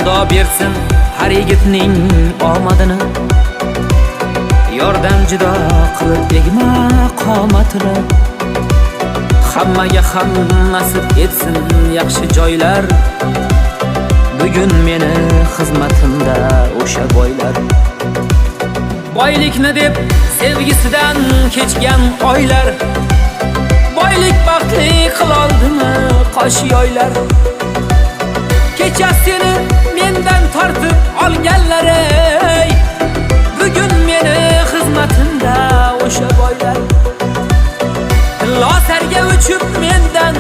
Xudo bersin har yigitning omadini, yordan judo qilib egma qomatini. Hammaga ham nasib etsin yaxshi joylar. Bugun meni xizmatimda o'sha boylar. Boylikni deb sevgisidan kechgan oylar, boylik baxtli qiloldimi qosh yoylar. Kecha seni mendan tortib olganlar ey, bugun meni xizmatimda o'sha boylar. Tillo sarga uchib mendan